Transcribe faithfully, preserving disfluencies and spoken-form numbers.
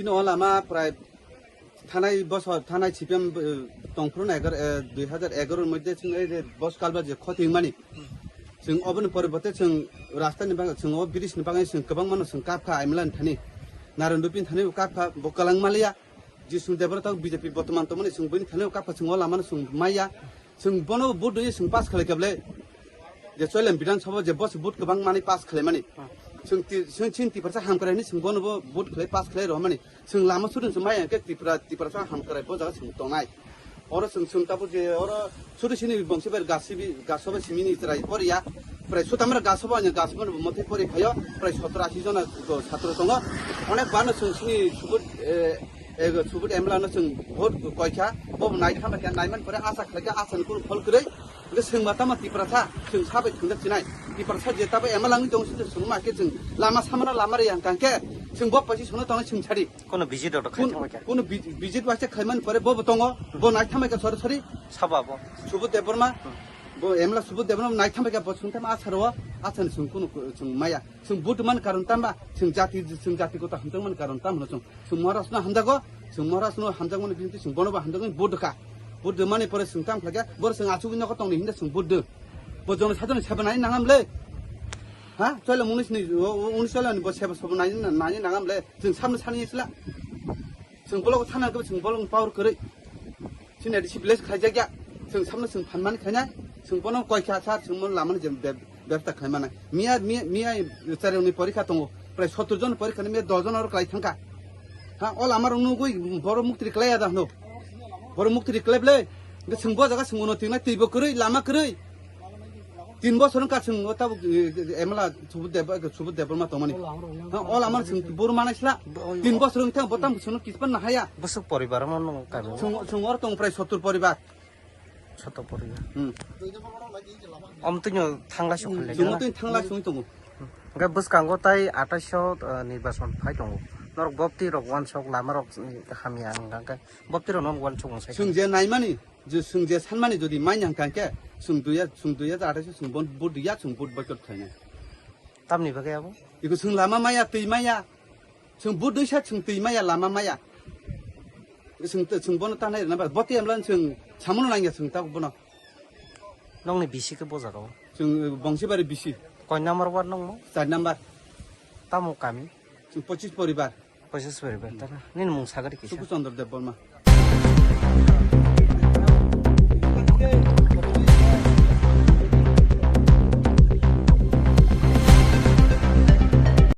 No lama prai thanai bosor, thanai C P M, eh, tongphuru na egar, eh, dui hajar egaroh ni moddhe chwng ei je bos kalba je khoti wngmani. Chwng oboni poriborte chwng rasta ni bagwi, chwng o bridge ni bagwi chwng kwbangma no chwng kapkha, M L A ni thani. Naren Rupini thani bo kapkha, bo kwlang maliya. Jisung Debra tok B J P botoman tongmani chwng bini thani kapkha, chwng o lama no chwng maya. Chwng bono vote rwi chwng pass khlai kable. Je Choilem Bidhan Sabha je bos vote kwbang mani pass khlai mani. Chwng ti, chwng chini Tiprasa hamkrai hwnwi chwng bono bo vote khlai pass khlai rw mani. Chwng lama sudin se maya hwnkhe Tripura, Tiprasa hamkrai bo jaga chwng tongnai. Oro chwng, chwng tabuk je oro sudu sini bongsi bai gasibi, gasoba simini chwrai poriya. Prai sutamra gasoba ani gasoba no mothai pori khayo. Prai sotro ashi jona to satro tongo. Onek bano chwng sini subut, eh, eh, subut M L A no chwng vote koikha. Bo nai thama khe naiman pore asa khlaikha, asa ni kunu phol kwrwi. Hwnkhe chwng ma tamo Tiprasa, chwng sabai thwngjak chinai. Tiprasa je tabo M L A wngwi tong sini chwng ma khe chwng lama samano lama riyang kangkhe chwng bo paisi sono tongnai chwng sadi. Kono visit order khai Kun-, thangbai kha. Kono vi-, visit waisa khaimani pore bo bo tongo, bo nai thambai kha sori sori. Sabo abo. Subut Debbarma, bo M L A Subut Debbarma nai thambai kha bo sungtham asaro, asani sung kono sung maya. Sung vote man karon tamba, sung jati, sung jati kota hamjak man karon tam hwno sung. Sung Maharaj no hamjago, sung Maharaj no hamjak mani binti sung bono ba hamjak mani vote kha. Vote mani pore sung tam khlakya, bor sung achugwi nogo tongni hinda sung vote. Bo jono sajoni seba nai nangam le. Ha? Choila munis ni, o, o, unis choila ni bo seba sobo nai, nai nangam le. Sung samno sani isla. Chwng bolok thana khe chwng bolok power kwrwi. Chini A D C village khaijakya. Chwng samno chwng phanmani khaina. Chwng bono koikha sar chwng bono lamani je be-, bebta khaimana. Miya, miya, miya charwngni porikha tongo. Prai sottor jon porikha ni miya dos jon oro klai thangkha. Ha, o lama rok nugwi boro muktri klaiya da hwno. Boro muktri klaible. Chwng bo jaga chwng uno tingna twibo kwrwi, lama kwrwi. Tin bosor wngkha chwng o tabuk, eh, M L A Subut Deb-, Subut Debbarma tongmani. Ha, o lama chwng buru manai sla. Tin bosor wngkha bo tam chwngno kispan nahaya. Bwswk poribar omo nwng kami? Chwng, chwng or tong prai sottor poribar. Sottor poribar. Hmm. Om twino thangla sok khalle. Chwng o twino thangla songwi tongo. Hwnkhe bwskango tai atais o, eh, nirbachon phai tongo. Norok bopti rok wansok lama rok, eh, hamya wngkha hwnkhe bopti rok no wansok wngkha. Chwng je naimani. Je chwng je sanmani jodi manya hwnkha hwnkhe, chwng dui ya, chwng dui ya, athai se chwng bon-, vote ya, chwng vote boycott khlainai. Tamni bagwi abo? Iko chwng lama maya, twi maya. Chwng vote dui sa, chwng twi maya, lama maya. Chwng te, chwng bono tanai rwna ba, boti emlan chwng samono nangya chwng ta bono. Nongni bisi khe bo jaga o? Chwng, eh, Bongsibari bisi. Koi number ward nongmo? Char number. Tamo kami? Chwng pochis poribar. Poisa sori bai tara. Nini mung sagari kisa. Suku Chandra Debbarma.